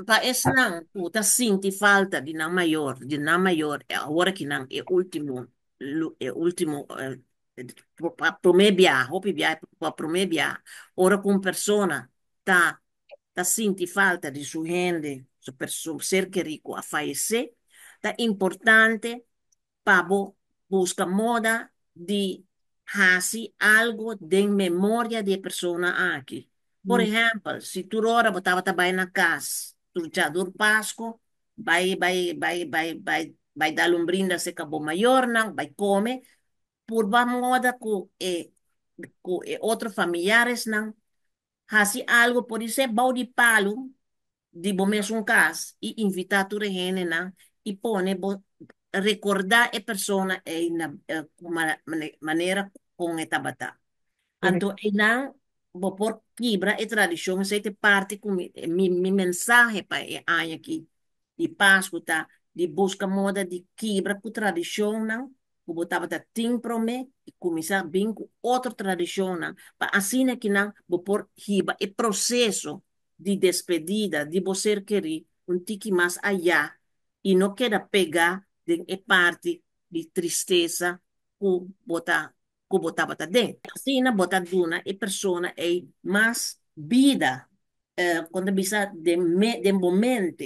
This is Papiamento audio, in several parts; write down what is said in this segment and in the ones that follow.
Pa esnan ku ta sinti falta di nan mayor, awor ku nan e último, e último, pa promé bia, hopi bia, pa promé bia, ora ku un persona ta sinti falta di su hende, su ser kerí a fayesé, ta importante pa bo buska moda di hasi algu den memoria di e persona aki. Por ehèmpel, si tur ora bo tabata bai na kas, tur djadur Pasku, bai bai bai bai bai bai dal un brinda serka bo mayornan, bai kome, purba moda ku e otro familiaresnan, hasi algu, por ser bou di palu di bo mesun kas i invitá tur hendenan i pone bo rekordá e persona ei na manera kon e tabata. Anto einan bo por kibra e tradishon. Esei ta parti ku mi mensahe pa e aña aki di Pasku ta di buska moda di kibra ku tradishonnan ku bo tabata tin promé i kuminsá bin ku otro tradishonnan pa asina ku nan bo por hiba e proseso di despedida di bo ser kerí un tiki mas ayá i no keda pegá den e parti di tristesa ku bo tabata den. Asina bo ta duna e persona ei mas bida, kuando bisa den momento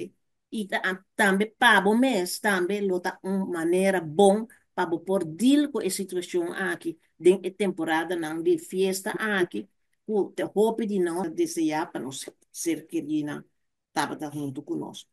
i tambe pa bo mes tambe lo ta un manera bon pa bo por deal ku e situashon aki den e temporadanan di fiesta aki ku ta hopi di nos deseá pa nos ser kerínan tabata huntu ku nos.